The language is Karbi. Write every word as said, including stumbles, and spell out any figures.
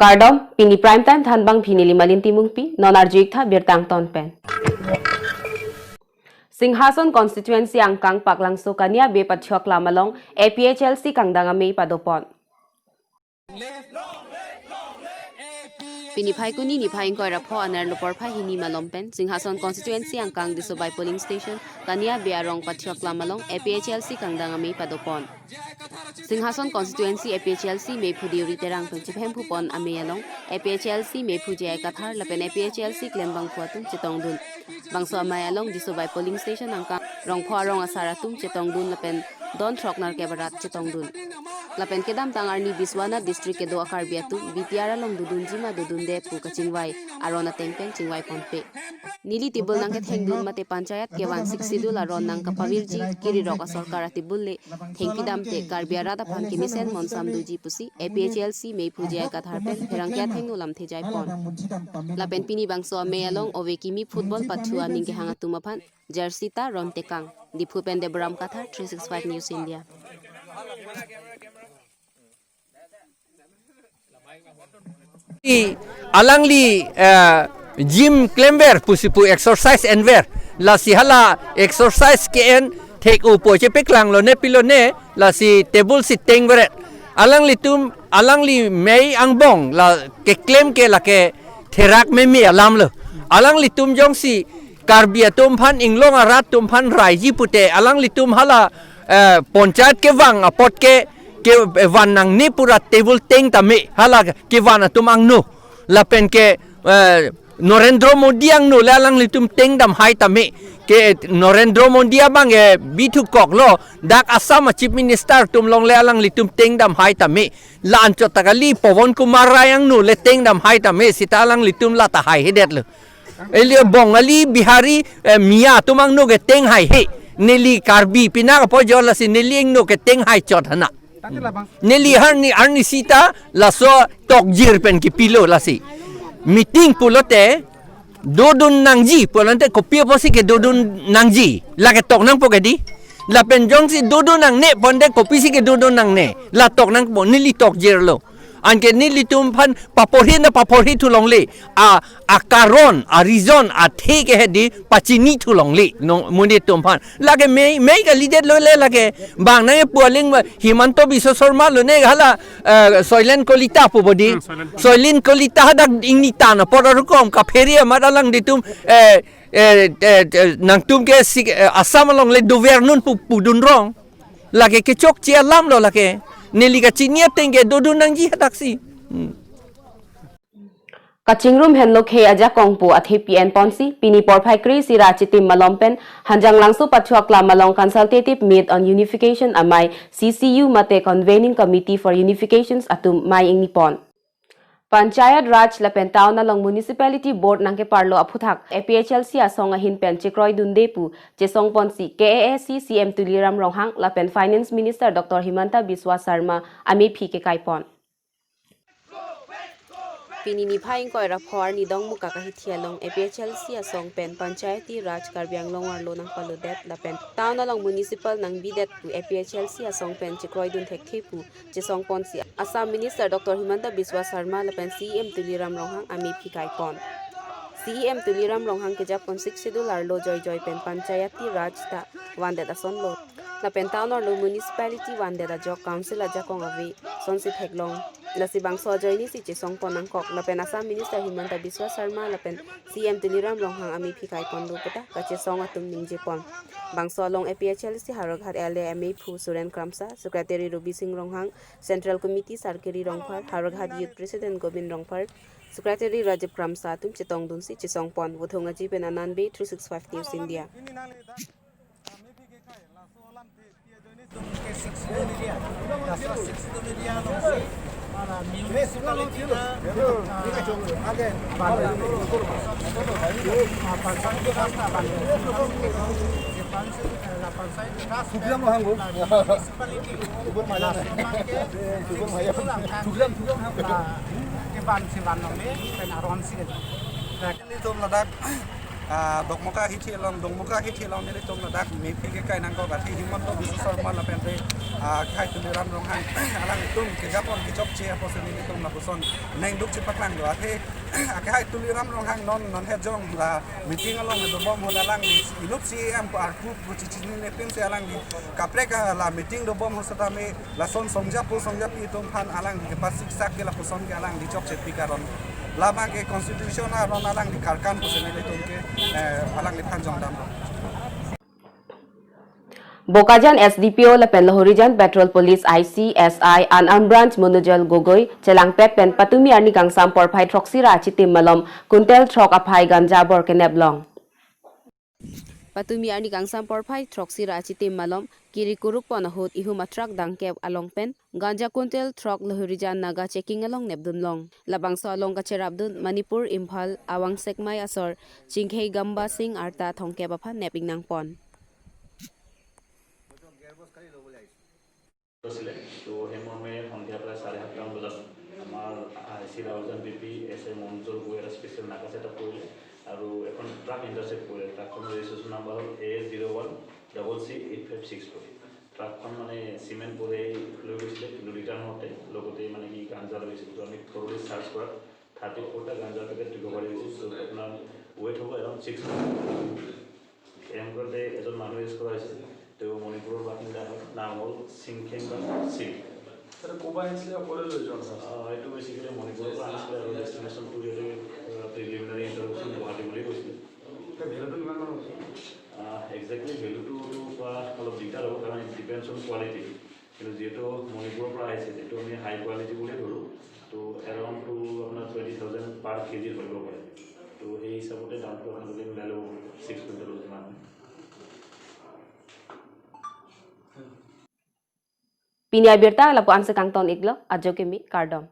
Kardom, pini Prime Time thanbang pini Limalin Timungpi, non arju-ik tha birta angton pen. Singhason constituency angkang Paklangso Kania Bey Pathiok Lam along A P H L C kangdang amei padopon. Pini Phaikuni niphai ingkoi ra pho anerlo porphai hini malom pen Singhason constituency angkang Disobai polling station Kania Bey arong Pathiok Lam along A P H L C kangdang amei padopon. Singhason constituency A P H L C meiphu Deuri Terang pen chephemphupon amei along A P H L C meiphu J I Kathar lapen A P H L C klembangphu atum chetongdun. Bangso amei along Disobai polling station angkang rongpho arong asar atum chetongdun lapen don throk nerkep arat chetongdun. Lapen kedamtang arni Biswanath district kedo a-Karbi atum B T R along dodunji ma dodunde pu kachingvai aron ateng pen chingvaiponpe. Neli table nangkethengdun mate panchayat kevan Sixth Schedule aron nangkapavirji kirirok asorkar a-table le thengpidamte Karbi arat aphan kemesen monsam doji pusi A P H L C meiphu J I Kathar pen pherangke athengno lamthe jaipon. Lapen pini bangso amei along ove kimi football pathu aning kehang atum aphan jersey ta rontekang. Diphu pen Debram Kathar, three six five News India. I alangli, eh, gym klemver pusi pu exercise enver. Lasi hala exercise ke-en thek-o pu chepaklanglo ne pilo ne, lasi table si tengveret. Alanglitum, alangli mei angbong la keklem ke lake therak meme alamlo. Alanglitum jongsi Karbi atum aphan, inglong arat atum aphan raiji pute, alanglitum hala, eh, panchayat kevang apot ke, kevan nangne pura table teng tame, hala kevan atum angno. Lapen ke, eh, Narendra Modi angno le alanglitum tengdam hai tame. Ke Narendra Modi abang, eh, bithukoklo, dak Assam a Chief Minister atum along le alanglitum tengdam hai tame. La anchot ta kali Pawan Kumar Rai angno le tengdam hai tame, sita alanglitum la ta haihedetlo. Eli Bongali, Bihari, eh, Miya atum angno ke teng haihe. Neli Karbi pinak apo jo lasi neli ingno ke teng haichot hana. Neli arni, arni sita laso tokjir pen kipilo lasi. Meeting pulote dodun nangji pulote kopi apotsi kedodun nangji. Lake tok nangpo ke di. Lapen jongsi dodun nangne pulote kopisi kedodun nangne. La tok nangpo, neli tokjirlo. Anke nelitum aphan paporhi na paporhi thulongle. A, akaron, a reason, athe ke hedi pachini thulongle. No, monit atum aphan. Lake mei, mei kalidetlo le lake. Bang nangkepu aling ba Himanta Biswa Sarma lo ne hala, eh, Soilen Kolita pu bodi. Hmm, Soilen Kolita. Soilen Kolita hadak ingni tan apor arukom kaphere amat alanglitum, eh, eh, eh, eh, nangtum ke si, eh, Assam along le dovernun pu, pudun rong. Lake kechokche alamlo lake. Neli kachini ateng ke dodun nangji hadaksi. Hmm. Kachingrum henlo khei ajakong pu athepi enponsi, pini porphai kre-isi ra chitim malom pen, Hanjanglangso Pathiok Lam along consultative meet on unification amei C C U mate convening committee for unifications atum mei ingnipon. Panchayat Raj lapen town along municipality board nangkeparlo aphuthak A P H L C asong ahin pen chekroidunde pu chesongponsi K A A C C M Tuliram Ronghang lapen Finance Minister Doctor Himanta Biswa Sarma amephi kekaipon. Pini niphai ingkoi ra pho arni Dongmukak ahithi along A P H L C asong pen Panchayati Raj Karbi Anglong arlo nangpalodet lapen town along municipal nangbidet pu A P H L C asong pen chekroidun thekthe pu chesongponsi Assam Minister Doctor Himanta Biswa Sarma lapen C E M Tuliram Ronghang amephi kaipon. C E M Tuliram Ronghang kejapon Sixth Schedule arlo joijoi pen Panchayati Raj ta vandet asonlo. Lapen town arlo municipality vandet ajok council ajakong ave sonsi theklong. Lasi bangso ajoinesi chesongpon nangkok. Lapen Assam Minister Himanta Biswa Sarma lapen C E M Tuliram Ronghang amephi kaiponlo puta kachesong atum ningjepon. Bangso along A P H L C Howraghat L A amephu Suren Kramsa, Secretary Rubi Singh Ronghang, Central Committee Sarkiri Rongphar, Howraghat Youth President Gobin Rongphar, Secretary Rajib Kramsa atum chetongdunsi chesongpon. Vothung Aji pen Anand Bey, three six five News India. Ah, Dokmoka hithi along, Dokmoka hithi along nelitum ladak mephi kekai nangkok athe Himanta Biswa Sarma lapen te, ah, akhai Tuliram Ronghang alanglitum kejapon kechokche apotsi nelitum lapuson nengduk chepaklang do athe akhai Tuliram Ronghang non non hejong la meeting along dobom hala alangli inut C E M ko arku ko chichinine pinsi alangli kaprek, ah, la meeting dobom ho setame lason songjapo songjapi atum aphan alangli kepasiksak ke lapuson ke alangli chokche pi karon labang ke constitution aron alangli karkan pusi nelitum ke, eh, alangliphan jongdam. Bokajan S D P O lapen Lahorijan Patrol Police I C S I an Ambranch Monojal Gogoi chelangpet pen patumi arni kangsam porphai throksi ra achitim malom kuntel throk aphai ganja bor kenep long. Patumi arni kangsam porphai throksi ra achitim malom kiri kuruk pon ahut ihum atruck dangkep along pen ganja kuntel throk Lahorijan Naga checking along nepdun long. Labangso along kacherapdun Manipur Imphal Awang Sekmai asor Chingkhei Gamba Singh arta thongkep aphan nep ingnang pon. আছিলে। তো সেই মৰ্মে সন্ধিয়া প্ৰায় চাৰে সাতটামান বজাত আমাৰ আই চি ৰাউজান বি পি এছ এ মঞ্জুৰ গৈ এটা স্পেচিয়েল নাকা ছেটআপ কৰিলে আৰু এখন ট্ৰাক ইণ্টাৰচেপ্ট কৰিলে। ট্ৰাকখনৰ ৰেজিষ্ট্ৰেশ্যন নাম্বাৰ হ'ল A zero' one double C eight five six four. ট্ৰাকখন মানে চিমেণ্ট ভৰাই লৈ গৈছিলে, কিন্তু ৰিটাৰ্ণ হওঁতে লগতে মানে কি গাঞ্জা লৈ গৈছিলে। তো আমি থৰলি চাৰ্চ কৰাত থাৰ্টি ফ'ৰটা গাঞ্জা পেকেট ৰিকভাৰী হৈছে। তো আপোনাৰ ৱেইট হ'ব এৰাউণ্ড ছিক্স। এনেকুৱাতে এজন মানুহ এৰেষ্ট কৰা হৈছে, তেওঁ মণিপুৰৰ বাসিন্দা হয়, নাম হ'ল চিংখেংবা সিং। ছাৰ, ক'ৰ পৰা আহিছিলে, ক'লৈ লৈ যোৱা কথা আছিলে? আহ, এইটো বেচিকেলি মণিপুৰৰ পৰা আনিছিলে আৰু ডেষ্টিনেশ্যনটো ইয়াতে, আহ, প্ৰিলিমিনাৰী ইণ্টাৰভিউখন গুৱাহাটী বুলি কৈছিলে। ছাৰ, ভেলুটো কিমান মান হ'ব? আহ, একজেক্টলি ভেলুটো কোৱা অলপ দিগদাৰ হ'ব, কাৰণ ইট ডিপেণ্ডছ অন কোৱালিটি। কিন্তু যিহেতু মণিপুৰৰ পৰা আহিছে, যিটো আমি হাই কোৱালিটি বুলি ধৰোঁ, তো এৰাউণ্ড টু আপোনাৰ টুৱেণ্টি থাউজেণ্ড পাৰ কেজি ধৰিব পাৰে। তো সেই হিচাপতে দামটো আপোনালোকে মিলাই ল'ব পাৰিব, ছিক্স কুইণ্টেলৰ কিমান হয়। Pini abirta lapu-an si kangton iklo, ajo kimi kardom.